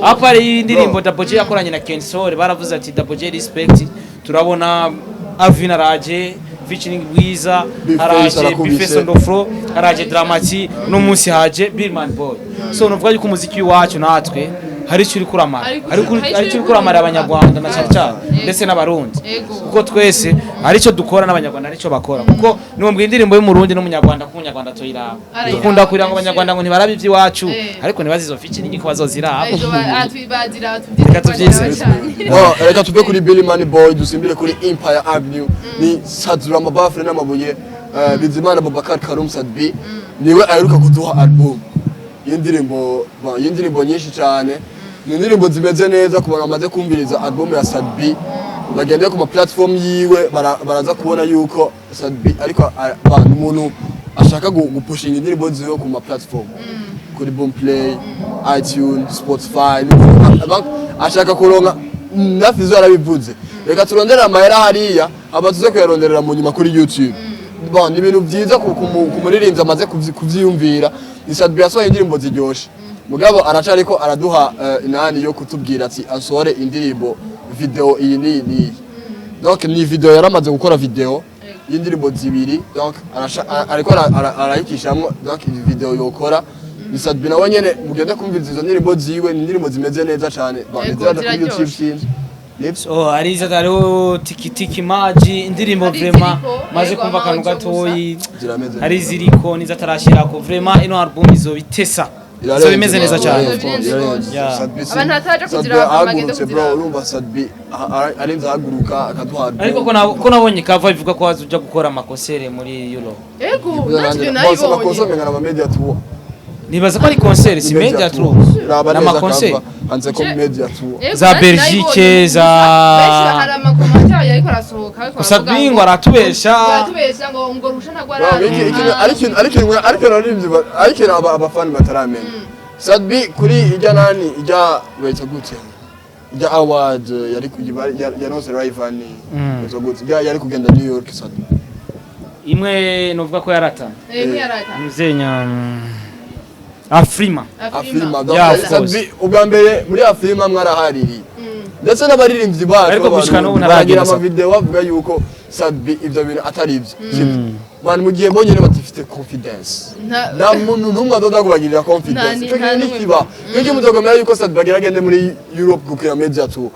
Apart y'indirimbo Double J yakoranye na Ken Sole, baravuze ati Double J respect. Turabona Alvin araje featuring Bwiza, Big Face haraje arakubise. Bface on the floor, haraje Dramati, no munsi haje Billman Boy. So novuga yuko umuziki wacu natwe hari icyo uri kuramara, hari icyo uri kuramara abanyarwanda na cyane cyane ndetse n'abarundi, kuko twese hari icyo dukora n'abanyarwanda hari icyo bakora, kuko niwumva indirimbo y'umurundi n'umunyarwanda, ko umunyarwanda tuyiraba. Arayiraba, Dukunda kurira ngo bien sûr. abanyarwanda ngo ntibarabe iby'iwacu, ariko ntibazi izo featuring ko bazoziraba. Izo bazira tubyizere. Reka tubyizere. Cyane. Bon, reka tuve kuri Billy Money Boy dusimbire kuri Empire Avenue. Ni Sadzura amabafure n'amabuye, Bizimana Abubakar Karum Sadbi niwe aheruka kuduha album y'indirimbo, bon, y'indirimbo nyinshi cyane. Ni indirimbo zimeze neza ku bantu bamaze kumviriza album ya Sadbi. Bagende ku ma platform yiwe, baraza kubona yuko Sat-B ariko ni umuntu ashaka gupushinga indirimbo ziwe ku ma platform, kuri Boomplay, iTunes, Spotify. Ni umuntu ashaka kuronka na Fizo yarabivuze: "Reka turondere amahera hariya, aba tuze kuyaronderera mu nyuma kuri YouTube." Bon, ni ibintu byiza ku muririmbyi amaze kuvyiyumvira. Ni Sat-B yasohoye indirimbo ziryoshe, mugabo aracariko araduha inani yo kutubwira ati asohore indirimbo video iyi n'iyi n'iyi. Donc ni video, yaramaze gukora video y'indirimbo zibiri. Donc ariko arayikishamwo. Donc iyi video yokora ni Sat-B nawe nyene, mugende kumviriza izo ndirimbo ziwe, ni indirimbo zimeze neza cane. Bon, Yego, ziraja kuri ziraryoshe. YouTube sinzi. Nibyo. So hariza, hariho Tiki Tiki Maji, indirimbo Hari vraiment iziriko, maze yego, kumva akantu ama audio. gatoyi. Zirameze Hari neza. ziriko nizo atarashirako. Vraiment ino album izobitesa, izoba imeze neza cyane. Irarenze. Irarenze. Yeah. Sat-B Abantu bataraja Sat-B kuziraba, bagende ahagurutse, bro. kuziraba. Urumva Sat-B arinze ahaguruka akaduha album. Ariko ko nabonye kava ivuga ko waza gukora amakonsere muri Europe. Ego, Ibyo natwe nanjye- bose amakosa nayibonye. umenga na ama media tour. Nibaza ko ari concert, si media tour. Raba neza. N'amakonsere. Kava hanze ko media tour. Ego, Za natwe Belgique, nayibonye. za- Benshi hari amakomantere yariko arasohoka, ariko Gusa aravuga Bingo aratubesha. Aratubesha ngo rusha ntabwo Bro, ariko ararivye, ariko abafani bataramenya Sat-B kuri ijya nani, ijya bayita gute, ijya award yari yaronse Rayvanny, bayita gute, ijya yari kugenda New York, Sat-B. Imwe novuga ko yarata. Ego, yarata. Muzenya Afrima. Afrima. Yeah, of Sat-B ubwa mbere muri Afrima mwarahaririye, ndetse n'abaririmbyi bacu Ariko gushika n'ubu b'Abarundi ntaragenda baragira Sat-B. amavideo bavuga yuko Sat-B ivyo bintu atari ivyo, sibyo? Bantu mu gihe bonyene badafite confidence, nta muntu n'umwe azoza kubagirira confidence. Nta Ico nta kintu n'umwe. ntikiba iyo mutagomera yuko Sat-B agira agende muri Europe gukina media tour.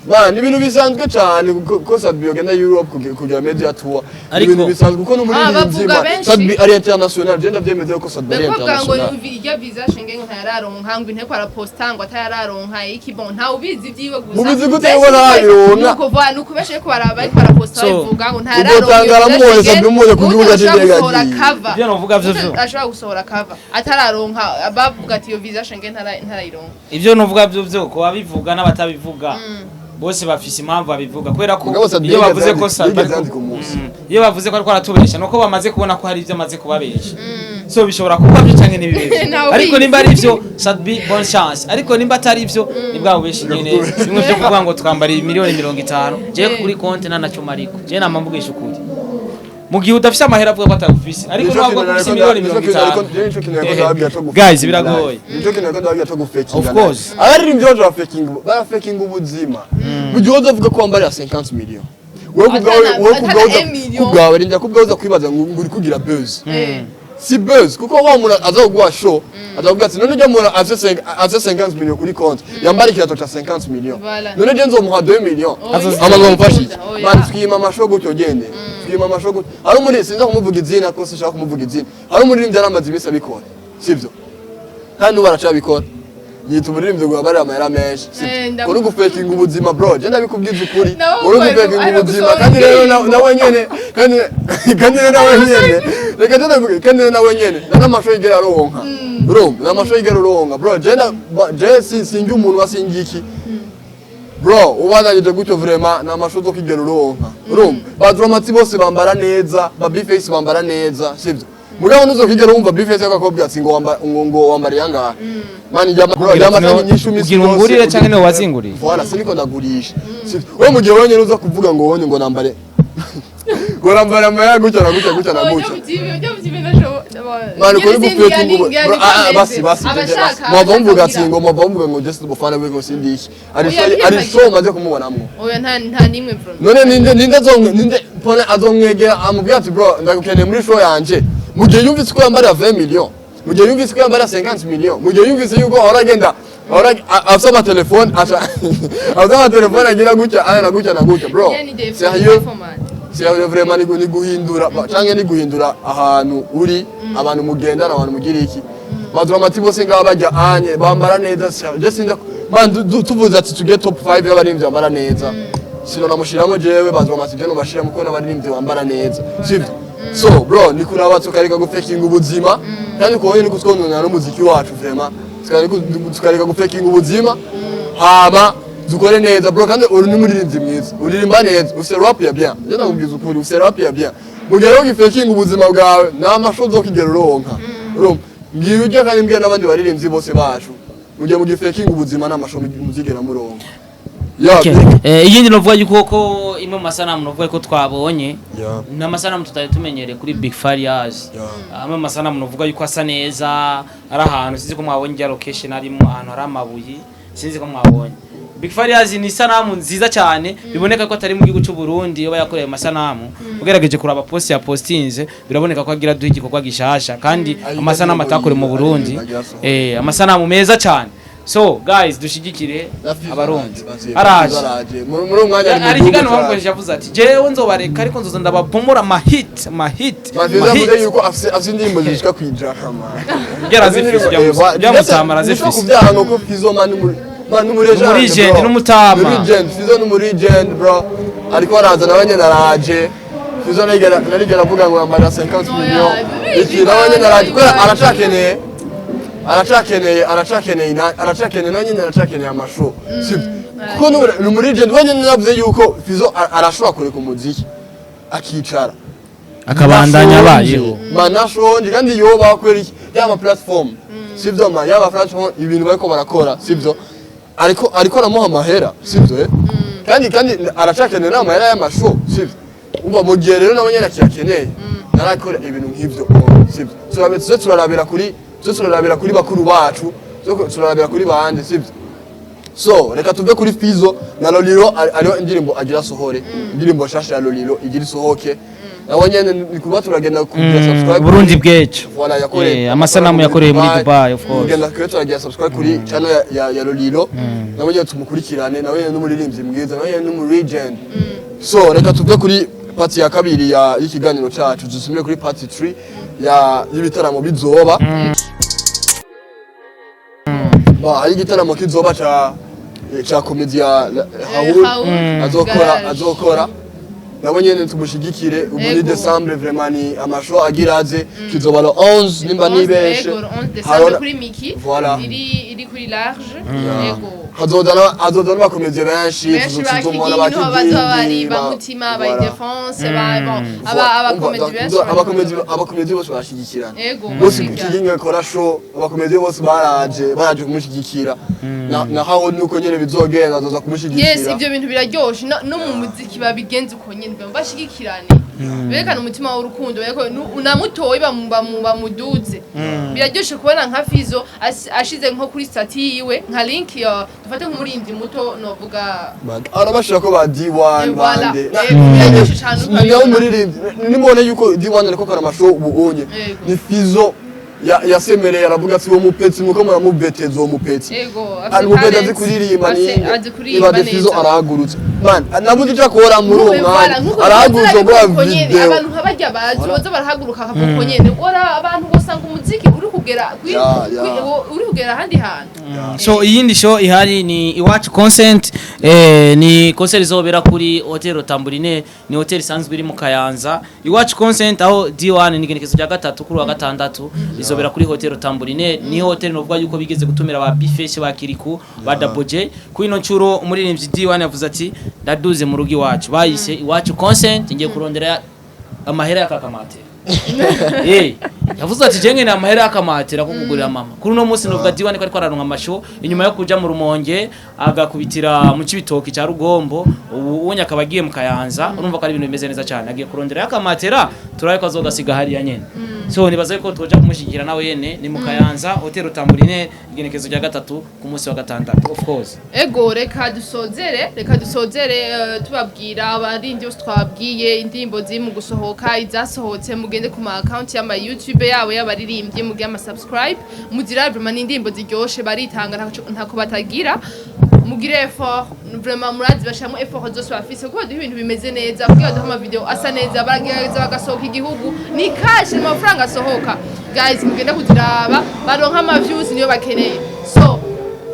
Bana, ni ibintu bisanzwe cyane ko Sat-B yogenda Europe kugira media tour. Ni ibintu bisanzwe kuko Ah, n'umuririmbyi bavuga benshi. Sat-B ari international. Je ndavyemeza yuko Sat-B ari Bavuga ngo international. irya visa Schengen ntayararonka, ngo inteko araposta ngo atayararonka iki. Bon, ntawe ubizi ibyiwe gusa. Mubizi gute Benshi ngo ntarabironka? Nuko vuga nuko benshi ariko baraba, ariko baraposta babivuga ngo ntayararonka. Uzotangara mubonye Sat-B mubonye ku kibuga c'indege gusohora agiye. cover. Ivyo novuga vyo. Ashobora gusohora cover atararonka, bavuga ati iyo visa Schengen ntarayironka. Ivyo novuga vyo ko abivuga n'abatabivuga bose bafise impamvu babivuga, kubera ko Mugabo Sat-B iyo bavuze ko Sat-B yigeze yandika umunsi. Iyo bavuze ko ariko aratubesha, nuko bamaze kubona ko hari ivyo amaze kubabesha. So bishobora kuba byo canke ntibibeshe. Ntawe Ariko ubizi. nimba ari ivyo, Sat-B, bonne chance. Ariko nimba atari ivyo, ni bwa bubeshi nyene, bimwe vyo kuvuga ngo twambara miliyoni 50. Jewe kuri konti nta naco mariko, jewe nama mvugisha ukuri. Mu gihe udafise amahera, avuga ko atagufise, ariko Nico ntabwo kintu ufise nariko miliyoni nico mirongo kintu itanu nico kintu nariko ndababwira co Guys, gufakinga biragoye. life. Nico kintu nariko ndababwira co gufakinga Of life. course. Abaririmbyi bacu barafakinga ubuzima. Mu gihe uzovuga ko wambarira 50 millions, wowe kubwawe, wowe kubwawe Atana 1 million. kubwawe, rinda kubwawe uza kwibaza ngo uri kugira buzz. Si buzz, kuko wa muntu aza kuguha show azakuvuga ati: "None ujya muntu afise 50 millions kuri konti, yambara ikirato ca 50 millions, Voilà. none je nzomuha 2 millions, Oya. ama nzomufasha iki?" Oya. Man, twima amashow gutyo, gende twima amashow gutyo. Hari umuri, sinza kumuvuga izina ko sinshaka kumuvuga izina, hari umuririmbyi yaramaze iminsi abikora, sivyo? Kandi n'ubu aracabikora, yita umuririmbyi ngo yabarira amahera menshi, sivyo? Uri gufakinga ubuzima, bro, je ndabikubwiza ukuri. Nawe Uri ngo gufakinga ari ubuzima. gusohora Kandi rero indirimbo. nawe nyene, kandi rero nawe nyene, reka je ndabivuge, kandi rero nawe nyene nta n'amashow yigera aronka. Urumva, nta mashow yigera aronka, bro. Je je sinjye umuntu wasingiye iki, bro, ubandanije gutyo, vraiment nta mashow uzokigera uronka. Urumva ba Dramati bose bambara neza, ba Bface bambara neza, sivyo? Mugabo ntuzokigera wumva Bface akakubwira ati ngo wamba ngo wambara yangahe. Man, bro, yama inyishu imisi Ugira yose. ungurire canke niwe wazinguriye? Voilà, siniko ndagurisha, sivyo? Wewe mu gihe wenyine uza kuvuga ngo wonye ngo nambare amaya gutya na gutya, gutya na gutya. Man, ukuri gufakinga ubu bro, basi basi, basi. Mwava muvuga ati ngo, mwava muvuga ngo just ubufana bwe ngo sindi iki, ari Oya, show, ari biyembagira. show maze kumubonamwo. Oya, nta nimwe, bro. None ninde azomwe, ninde pone azomwegera amubwira ati: "Bro, ndagukeneye muri show yanje," mu gihe yumvise ko yambarira 20 millions, mu gihe yumvise ko yambarira 50 millions, mu gihe yumvise yuko ahora agenda, ahora afise amatelefone, aca afise amatelefone agira gutya aya na gutya na gutya, bro? Yani des Sérieux, format. sérieux, vraiment ni guhindura canke ni guhindura ahantu uri, abantu mugendana, abantu mugira iki. Baduramati bose ngaha bajya anye bambara neza. Sérieux, je sinda man, tuvuze ati tuge top 5 y'abaririmbyi bambara neza, sino namushiramo jewe Baduramati, je nobashiramo kuko n'abaririmbyi bambara neza, sivyo? So bro, ni kuraba tukareka gufakinga ubuzima, kandi kubonye ni kutwononera n'umuziki wacu. Vraiment tukareka gufakinga ubuzima, hama Dukore neza, bro. Kandi uri n'umuririmbyi mwiza, uririmba neza, ufise rap ya bien. Je ndakubwiza ukuri, ufise rap ya bien. Mu gihe rero ugifekinga ubuzima bwawe, nta masho uzokigera uronka. Urumva, mbwira ujya, kandi mbwira n'abandi baririmbyi bose bacu, mu gihe mugifekinga ubuzima, nta masho muzigera muronka. Ya. Okay. Iyindi novuga yuko ko imwe mu masanamu novuga ko twabonye ni amasanamu tutari tumenyereye kuri Big Farious. Amwe mu masanamu novuga yuko asa neza, ari ahantu, sinzi ko mwabonye ijya location arimo, ahantu hari amabuye, sinzi ko mwabonye. Big Farious ni isanamu nziza cyane, biboneka ko atari mu gihugu cy'u Burundi yoba yakoreye ayo masanamu. Ugerageje kuraba post ya postinze, biraboneka ko agira duha igikorwa gishasha, kandi amasanamu atakorewe mu Burundi, amasanamu meza cyane. So guys, dushigikire Abarundi. Araje. Araje muri uwo mwanya, ari mu Hari gihugu ikiganiro cyacu. bamukoresheje, yavuze ati: "Jewe nzobareka, ariko nzoza ndababomora amahit, amahit." Mafiza yavuze yuko afise indirimbo zishika kwijana, man. Yarazifise, byamutama arazifise. Kubyara nuko Fizo, man, man, ni muri Legend, n'umutama. Ni legend, Fizo ni muri legend, bro. Ariko araza nawe nyene, araje. Fizo narigera avuga ngo yambara 50 millions. Iki nawe nyene araje kubera aracakeneye nawe nyene, aracakeneye amashow, sibyo? Kuko ni muri legend. We nyene yavuze yuko Fizo arashobora kureka umuziki akicara, akabandanya abayeho. Man, nashonje kandi yoba kubera iki? Yaba platform, sivyo, man, yaba platform, ibintu bariko barakora, sivyo? Ariko aramuha amahera, sivyo, eh? Kandi aracakeneye n'amahera y'amashow, sivyo? Umva, mu gihe rero nawe nyene akiyakeneye, narakora ibintu nk'ivyo, sivyo? Turabe tuze turarabira kuri bakuru bacu, tuze turarabira kuri bande, sivyo? So reka tuve kuri Fizo na Lolilo. Ariho indirimbo agira sohore, indirimbo nshasha ya Lolilo igira isohoke. Nawe nyene ni kuba turagenda kugira subscribe. Burundi bw'ejo. Voilà, yakoreye Amasanamu yakoreye muri Dubai, of course. Kugenda kure, turagira subscribe kuri channel ya Lolilo, nawe nyene tumukurikirane. Nawe nyene n'umuririmbyi mwiza, nawe nyene n'umu legend. So reka tuve kuri part ya kabiri ya y'ikiganiro cacu, dusubire kuri part 3 ya y'ibitaramo bizoba. Ba, hari igitaramo kizoba ca comedy ya Raoul. Raoul. Azokora. Garage. Azokora nabo nyene, tumushigikire. Ubu ni December, vraiment ni amashow agira aze. Kizoba le 11, nimba nibeshe. Ego, 11 December kuri Miki. Voilà. Iri kuri large. Ego. Hazoza n'abakomediye benshi. Benshi. Tuzomubona. Bakigingi niho bazoba bari. Bakigingi, Bamutima, ba voilà. Defense, ba bon, aba abakomedi benshi. Abakomedi bose barashigikirana. Bose. Bashigikirana. Kigingi akora show, abakomedi bose baraje kumushyigikira. Na haho nuko nyene bizogenda, azoza kumushyigikira. Yes, ivyo bintu biraryoshe. No mu muziki babigenza uko nyene, bashigikirane, berekana umutima w'urukundo, bereko unamutoye bamuduze. Biraryoshe kubona nka Fizo ashize nko kuri statut yiwe nka link ya, dufate nk'umuririmbyi muto novuga. Arabashira ko ba D1 Voilà. bande. Biraryoshe cane. Ni Ukabibona. umuririmbyi nimubone yuko D1 ariko akora amashow ubu unye. Ni Fizo yasemereye, aravuga ati: "Uwo mupetsi nuko muramubeteza, uwo mupetsi." Afise Ari umupetsi, azi talent, kuririmba. Ni azi kuririmba Ibade Fizo neza. arahagurutse, man, nabuze icyo akora muri uwo mwanya, arahagurutse gukora video. Abantu nka barya bazi baza barahaguruka akavuga uko nyene, ora abantu usanga umuziki uri kugera uri kugera ahandi hantu. So iyindi show ihari ni Iwacu Concert, ni concert izobera kuri Hotel Tamburine, ni hotel isanzwe iri mu Kayanza. Iwacu Concert aho D1 ni igenekezo rya gatatu kuri wa gatandatu, izobera kuri Hotel Tamburine. Ni hotel novuga yuko bigeze gutumira ba Bifeshe, ba Kiriku, ba Daboje. Kuri ino ncuro umuririmbyi D1 yavuze ati: "Ndaduze mu rugo iwacu." Bayise Iwacu Concert, ngiye kurondera amahera y'akakamate. Yavuze ati: "Jenge ni amahera y'akamatera ko kugurira mama." Kuri uno munsi novuga D1 ko ariko araronka amasho inyuma yo kuja mu Rumonge, agakubitira mu Cibitoki cya Rugombo, ubu unye akaba agiye mu Kayanza. Urumva ko ari ibintu bimeze neza cyane. Agiye kurondera y'akamatera, turabe ko azogasiga hariya nyene. So nibaza yuko twoja kumushyigikira nawe yene. Ni mu Kayanza, Hotel Tamburine, igenekezo rya gatatu ku munsi wa gatandatu, of course. Ego, reka dusozere tubabwira abarindi bose twababwiye indirimbo ziri mu gusohoka, izasohotse. Mugende ku ma account y'ama YouTube yabo y'abaririmbyi, mugire ama subscribe, muzirabe. Vraiment ni indirimbo ziryoshe, baritanga, ntako batagira. Mugire effort, vraiment murazi bashiramo effort zose bafise kuko baduha ibintu bimeze neza, kugira baduha ama video asa neza. Baragerageza bagasohoka igihugu, ni cash, ni amafaranga asohoka. Guys, mugende kuziraba, baronka ama views, niyo bakeneye. So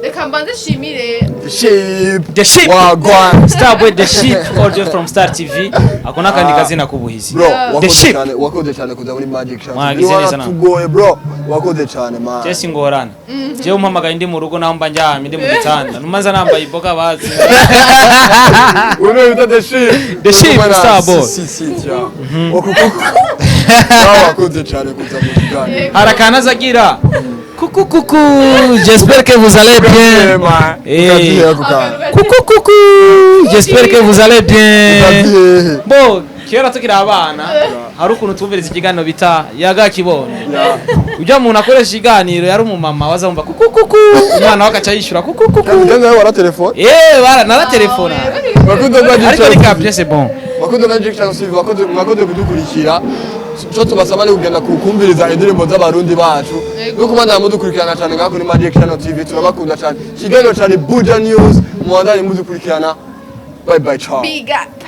Reka mbanze nshimire Ship. The Ship. Wagwan. Starboy The Ship, audio from Star TV. Ako nakandi kazina k'ubuhizi. Bro, The wakoze Ship. cyane, wakoze cyane kuza muri Magic Channel. Mwagize neza nawe. Tugoye bro, wakoze cyane man. Je singorana. Jewe umpamagaye ndi mu rugo, naho mba ndyamye ndi mu gitanda, numaze nambaye iboga bazi. Uno bita The Ship. The Ship, Starboy. Si si si. Nawe wakoze cyane kuza mu kiganiro. Hari akantu aza agira kuku kuku, j'espère que vous allez bien. Eh. Ukazihe ako kantu? Kuku kuku, j'espère que vous allez bien. Ukazihe? Bo kera tukiri abana hari ukuntu twumviriza ikiganiro bita Yaga Kibondo. Ujya muntu akoresha ikiganiro yari umumama, waza wumva kuku kuku, umwana we agaca yishyura kuku kuku. Kandi nawe waratelefone. Eh, bara naratelefona. Wakoze Magic Ariko ni Channel. ka bien, c'est bon. Wakoze Magic Channel TV, wakoze, mwakoze kudukurikira. Cyo tubasaba ni kugenda kukumviriza indirimbo z'Abarundi bacu no kubandanya mudukurikirana cyane ngaho kuri Magic Channel TV. Turabakunda cyane. Ikiganiro cyane Buja News, mubandanye mudukurikirana. Bye bye, ciao. Big up.